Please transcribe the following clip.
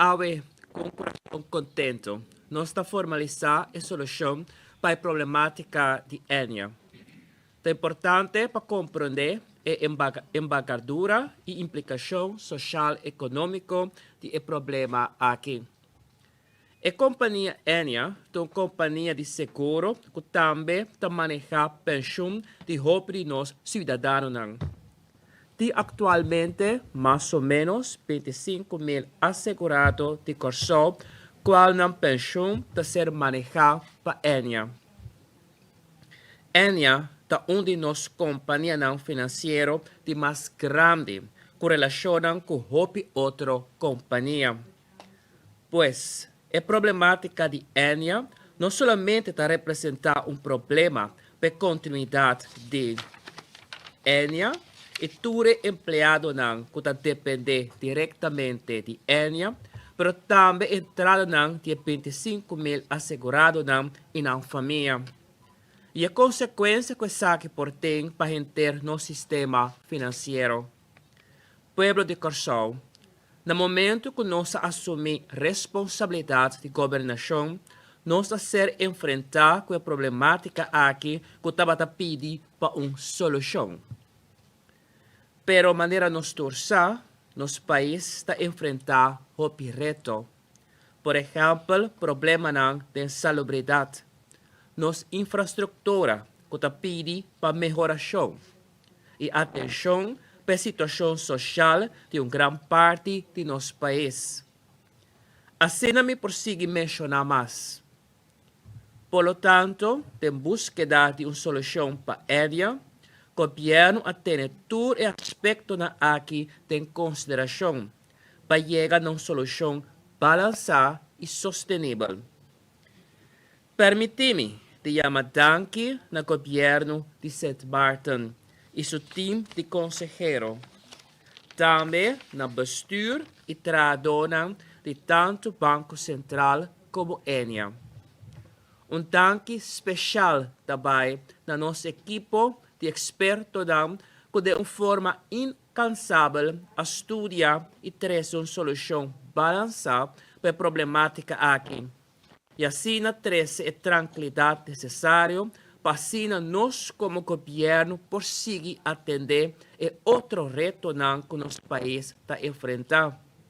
Awe, ku un kurason kontentu, nos ta formalisá e solushon pa e problemátika di Ennia. Ta importante pa komprondé e embargadura i implikashon soshal-ekonómiko di e problema aki. E kompania Ennia ta un kompania di seguro ku tambe ta manehá penshun di hopi di nos siudadanonan. Tin aktualmente mas o ménos 25,000 asegurado di Kòrsou kual nan penshun ta ser manehá pa Ennia. Ennia ta un di nos kompanianan finansiero di mas grandi ku relashonnan ku hopi otro kompania. Pues, e problemátika di Ennia no solamente ta representá un problema pa e kontinuidat di Ennia i tur e empleadonan ku ta dependé direktamente di Ennia, pero tambe entradanan di e 25,000 aseguradonan i nan famia. I e konsekuensia ku esaki por tin pa henter nos sistema finansiero. Pueblo di Kòrsou, na momentu ku nos a asumí responsabilidat di gobernashon, nos a ser enfrentá ku e problemátika aki ku tabata pidi pa un solushon. Pero manera nos tur sa, nos pais ta enfrentá hopi reto. Por ehèmpel problemanan den salubridat, nos infrastruktura ku ta pidi pa mehorashon. I atenshon pa e situashon soshal di un gran parti di nos pais. Asina mi por sigui menshoná mas. Por lo tanto, den búskeda di un solushon pa Edia, gobièrnu a tene tur e aspektonan aki den konsiderashon pa yega na un solushon balansá i sostenibel. Permití mi di yama danki na gobièrnu di Sint Maarten i su tim di konsehero. Tambe na bestür i trahadónan di tantu Banko Sentral komo Ennia. Un danki speshal ta bai na nos ekipo di ekspertonan ku den un forma inkansabel a studia i trese un solushon balansá pa e problemátika aki. I asina trese e trankilidat nesesario pa asina nos komo gobièrnu por sigui atendé e otro retonan ku nos pais ta enfrentá.